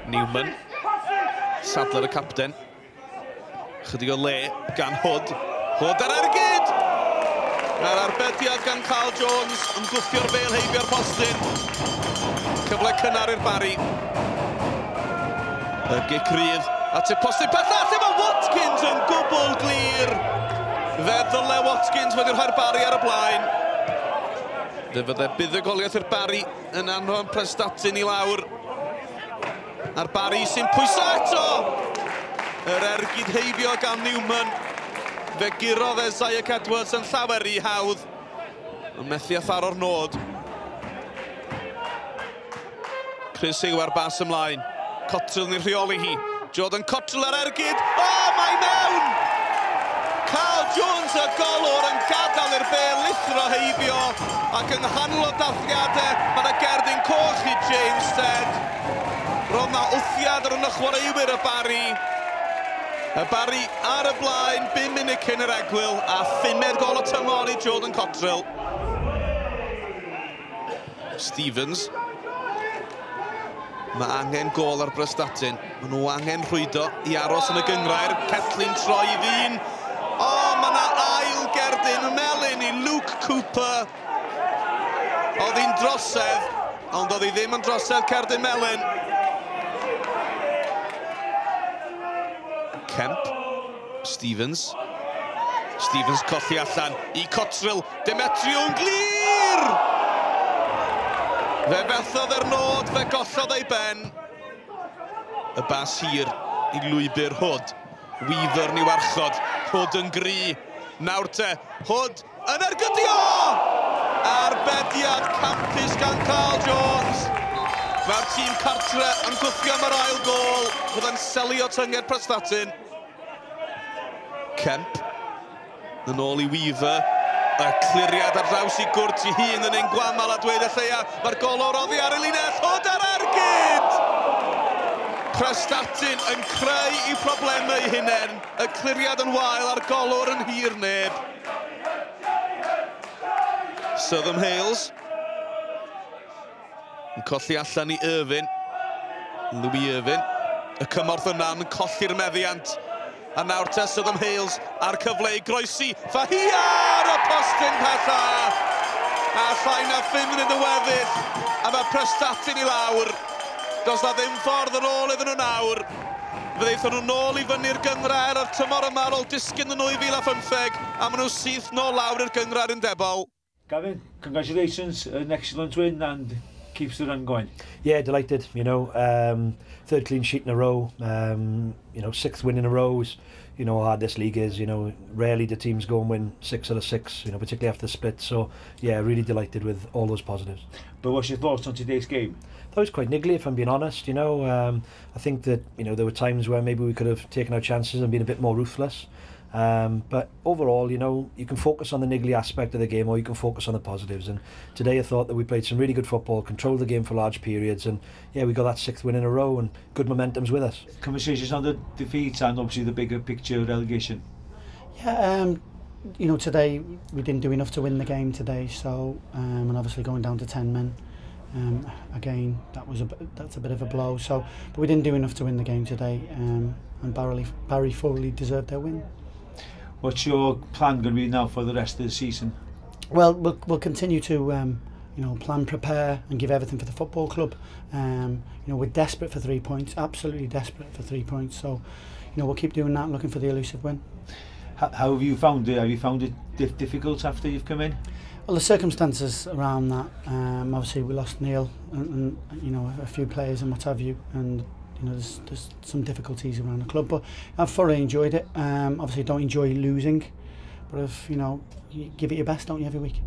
Newman. Sadler y capten. Chydig o le gan Hood. Hood ar ergyd! Mae'r arbediad gan Carl Jones yn gwthio'r bêl heibio'r postyn. Cyfle cynnar i'r Barri. Y gic rydd at y postyn pellach lle mae Watkins yn gwbl glir. Fe ddyle Watkins wedi rhoi'r Barri ar y blaen. Fe fydde buddugoliaeth i'r Barri yn anfon Prestatyn i lawr. A'r Barri sy'n pwyso eto! Yr ergyd heibio gan Newman. Fe gurodd e Zayek Edwards yn llawer rhy hawdd. Yn methu â tharo'r nod. Chris Huw ar bas ymlaen. Cotterill yn ei rheoli hi. Jordan Cotterill ar ergyd. O, mae mewn! Carl Jones y golwr yn gadael i'r bêl lithro heibio ac yng nghanol y dathliadau mae yna gerdyn coch i James Stead. Roedd na wthiad ar y chwaraewyr y Barri. Y Barri ar y blaen, 5 munud cyn yr egwyl, a 5med gol y tymor i Jordan Cotterill. Stevens. Mae angen gôl ar Brestatyn. Maen nhw angen rhwydo i aros yn y gynghrair. Ketling troi i ddyn. O, mae yna ail gerdyn melyn i Luke Cooper. Oedd hi'n drosedd, ond oedd hi ddim yn drosedd cerdyn melyn. Kemp. Stevens. Stevens colli allan i Cotterill. Demetriou yn glir! Fe fethodd e'r nod, fe gollodd ei ben. Y bas hir i lwybr Hood. Weaver ni warchod. Hood yn gry. Nawr te, Hood yn ergydio! Arbediad campus gan Carl Jones. Mae'r tîm cartre yn gwthio am yr ail gôl. Fydda'n selio tynged Prestatyn. Kemp. Yn ôl i Weaver. Y cliriad ar draws i gwrt i hun yn ein gwamal a dweud y lleia. Mae'r golwr oddi ar y linell. Hood ar ergyd! Prestatyn yn creu i problemau eu hunain. Y cliriad yn wael a'r golwr yn hir neb. Southern Hales. Yn colli allan i Irvine. Louis Irvine. Y cymorth yna'n colli'r meddiant. A nawr te Southern Hales a'r cyfle i groesi. Fahia ar y postyn pella! A llai na 5 munud yn weddill. A mae Prestatyn i lawr. Does na ddim ffordd yn ôl iddyn nhw nawr. Fe ddaethon nhw nôl i fyny'r gynghrair a'r tymor yma ar ôl disgyn yn 2015 a maen nhw syth nôl lawr i'r gynghrair undebol. Gavin, congratulations, an excellent win and keeps the run going. Yeah, delighted, you know, third clean sheet in a row, you know, 6th win in a row is, you know, how hard this league is, you know, rarely do teams go and win 6 out of 6, you know, particularly after the split, so yeah, really delighted with all those positives. But what's your thoughts on today's game? I thought it was quite niggly, if I'm being honest, you know, I think that, you know, there were times where maybe we could have taken our chances and been a bit more ruthless. But overall, you know, you can focus on the niggly aspect of the game or you can focus on the positives. And today I thought that we played some really good football, controlled the game for large periods, and yeah, we got that 6th win in a row and good momentum's with us. Conversations on the defeat and obviously the bigger picture of relegation. Yeah, you know, today we didn't do enough to win the game today, so and obviously going down to 10 men. Again, that's a bit of a blow. So, but we didn't do enough to win the game today, and Barry fully deserved their win. What's your plan going to be now for the rest of the season? Well, we'll continue to you know, plan, prepare, and give everything for the football club. You know, we're desperate for 3 points, absolutely desperate for 3 points. So, you know, we'll keep doing that, looking for the elusive win. How have you found it? Have you found it difficult after you've come in? Well, the circumstances around that. Obviously, we lost Neil and you know, a few players and what have you, and you know, there's some difficulties around the club, but I've thoroughly enjoyed it. Obviously, don't enjoy losing, but if you know, you give it your best, don't you, every week?